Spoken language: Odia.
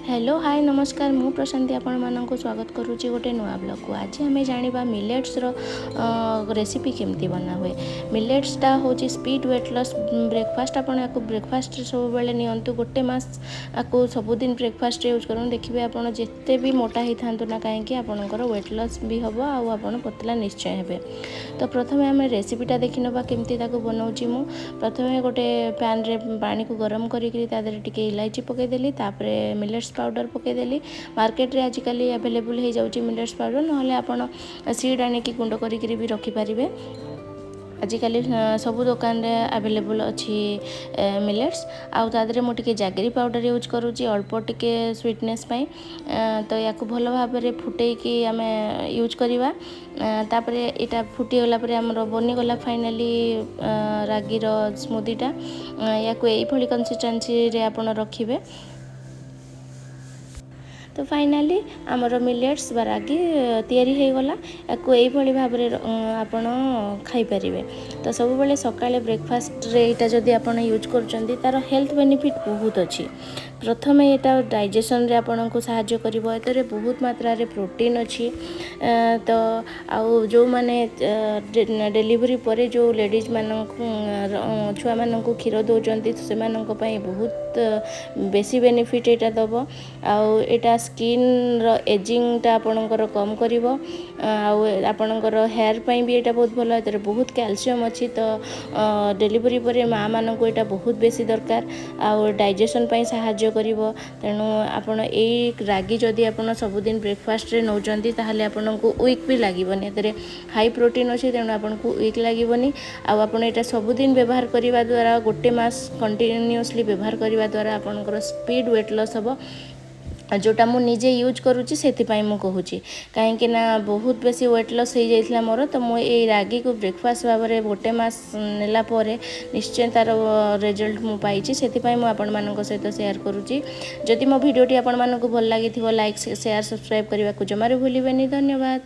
ହ୍ୟାଲୋ, ହାଏ, ନମସ୍କାର। ମୁଁ ପ୍ରଶାନ୍ତି ଆପଣମାନଙ୍କୁ ସ୍ୱାଗତ କରୁଛି ଗୋଟେ ନୂଆ ବ୍ଲଗ୍କୁ। ଆଜି ଆମେ ଜାଣିବା ମିଲେଟ୍ସର ରେସିପି କେମିତି ବନାହୁଏ। ମିଲେଟ୍ସଟା ହେଉଛି ସ୍ପିଡ୍ ୱେଟ୍ ଲସ୍ ବ୍ରେକଫାଷ୍ଟ। ଆପଣ ୟାକୁ ବ୍ରେକଫାଷ୍ଟରେ ସବୁବେଳେ ନିଅନ୍ତୁ। ଗୋଟେ ମାସ ଆକୁ ସବୁଦିନ ବ୍ରେକଫାଷ୍ଟରେ ୟୁଜ୍ କରନ୍ତୁ। ଦେଖିବେ, ଆପଣ ଯେତେ ବି ମୋଟା ହେଇଥାନ୍ତୁ ନା କାହିଁକି, ଆପଣଙ୍କର ୱେଟ୍ ଲସ୍ ବି ହେବ ଆଉ ଆପଣ ପତଳା ନିଶ୍ଚୟ ହେବେ। ତ ପ୍ରଥମେ ଆମେ ରେସିପିଟା ଦେଖିନେବା, କେମିତି ତାକୁ ବନାଉଛି ମୁଁ। ପ୍ରଥମେ ଗୋଟେ ପ୍ୟାନ୍ରେ ପାଣିକୁ ଗରମ କରିକିରି ତା ଦେହରେ ଟିକେ ଇଲାଇଚି ପକାଇଦେଲି। ତାପରେ ମିଲେଟ୍ସ ପାଉଡ଼ର ପକାଇଦେଲି। ମାର୍କେଟରେ ଆଜିକାଲି ଆଭେଲେବୁଲ୍ ହେଇଯାଉଛି ମିଲେଟ୍ସ ପାଉଡ଼ର, ନହେଲେ ଆପଣ ସିଡ଼୍ ଆଣିକି ଗୁଣ୍ଡ କରିକିରି ବି ରଖିପାରିବେ। ଆଜିକାଲି ସବୁ ଦୋକାନରେ ଆଭେଲେବୁଲ୍ ଅଛି ମିଲେଟ୍ସ। ଆଉ ତା ଦେହରେ ମୁଁ ଟିକେ ଜାଗେରୀ ପାଉଡ଼ର ୟୁଜ୍ କରୁଛି, ଅଳ୍ପ ଟିକେ ସୁଇଟନେସ୍ ପାଇଁ। ତ ୟାକୁ ଭଲ ଭାବରେ ଫୁଟେଇକି ଆମେ ୟୁଜ୍ କରିବା। ତାପରେ ଏଇଟା ଫୁଟିଗଲା ପରେ ଆମର ବନିଗଲା ଫାଇନାଲି ରାଗିର ସ୍ମୁଦିଟା। ୟାକୁ ଏଇଭଳି କନସିଷ୍ଟାନ୍ସିରେ ଆପଣ ରଖିବେ। ତ ଫାଇନାଲି ଆମର ମିଲେଟ୍ସ ବା ରାଗି ତିଆରି ହେଇଗଲା। ୟାକୁ ଏଇଭଳି ଭାବରେ ଆପଣ ଖାଇପାରିବେ। ତ ସବୁବେଳେ ସକାଳେ ବ୍ରେକଫାଷ୍ଟରେ ଏଇଟା ଯଦି ଆପଣ ୟୁଜ୍ କରୁଛନ୍ତି, ତା'ର ହେଲ୍ଥ ବେନିଫିଟ୍ ବହୁତ ଅଛି। ପ୍ରଥମେ ଏଇଟା ଡାଇଜେସନରେ ଆପଣଙ୍କୁ ସାହାଯ୍ୟ କରିବ। ଏଥିରେ ବହୁତ ମାତ୍ରାରେ ପ୍ରୋଟିନ୍ ଅଛି। ତ ଆଉ ଯେଉଁମାନେ ଡେଲିଭରି ପରେ ଯେଉଁ ଲେଡ଼ିଜ୍ ମାନଙ୍କୁ ଛୁଆମାନଙ୍କୁ କ୍ଷୀର ଦେଉଛନ୍ତି, ସେମାନଙ୍କ ପାଇଁ ବହୁତ ବେଶୀ ବେନିଫିଟ୍ ଏଇଟା ଦେବ। ଆଉ ଏଇଟା ସ୍କିନ୍ର ଏଜିଂଟା ଆପଣଙ୍କର କମ୍ କରିବ। ଆଉ ଆପଣଙ୍କର ହେୟାର୍ ପାଇଁ ବି ଏଇଟା ବହୁତ ଭଲ। ଏଥିରେ ବହୁତ କ୍ୟାଲସିୟମ୍ ଅଛି। ତ ଡେଲିଭରି ପରେ ମାଆମାନଙ୍କୁ ଏଇଟା ବହୁତ ବେଶୀ ଦରକାର। ଆଉ ଡାଇଜେସନ୍ ପାଇଁ ସାହାଯ୍ୟ କରିବ। ତେଣୁ ଆପଣ ଏଇ ରାଗି ଯଦି ଆପଣ ସବୁଦିନ ବ୍ରେକଫାଷ୍ଟରେ ନେଉଛନ୍ତି, ତାହେଲେ ଆପଣଙ୍କୁ ୱିକ୍ ବି ଲାଗିବନି। ଏଥିରେ ହାଇ ପ୍ରୋଟିନ୍ ଅଛି, ତେଣୁ ଆପଣଙ୍କୁ ୱିକ୍ ଲାଗିବନି। ଆଉ ଆପଣ ଏଇଟା ସବୁଦିନ ବ୍ୟବହାର କରିବା ଦ୍ୱାରା, ଗୋଟେ ମାସ କଣ୍ଟିନ୍ୟୁଅସଲି ବ୍ୟବହାର କରିବା ଦ୍ୱାରା ଆପଣଙ୍କର ସ୍ପିଡ଼ ୱେଟ୍ ଲସ୍ ହେବ, ଯେଉଁଟା ମୁଁ ନିଜେ ୟୁଜ୍ କରୁଛି। ସେଥିପାଇଁ ମୁଁ କହୁଛି, କାହିଁକି ନା ବହୁତ ବେଶୀ ୱେଟ୍ ଲସ୍ ହେଇଯାଇଥିଲା ମୋର। ତ ମୁଁ ଏଇ ରାଗିକୁ ବ୍ରେକଫାଷ୍ଟ ଭାବରେ ଗୋଟେ ମାସ ନେଲା ପରେ ନିଶ୍ଚୟ ତା'ର ରେଜଲ୍ଟ ମୁଁ ପାଇଛି। ସେଥିପାଇଁ ମୁଁ ଆପଣମାନଙ୍କ ସହିତ ସେୟାର କରୁଛି। ଯଦି ମୋ ଭିଡ଼ିଓଟି ଆପଣମାନଙ୍କୁ ଭଲ ଲାଗିଥିବ, ଲାଇକ୍, ସେୟାର, ସବସ୍କ୍ରାଇବ୍ କରିବାକୁ ଜମାରୁ ଭୁଲିବେନି। ଧନ୍ୟବାଦ।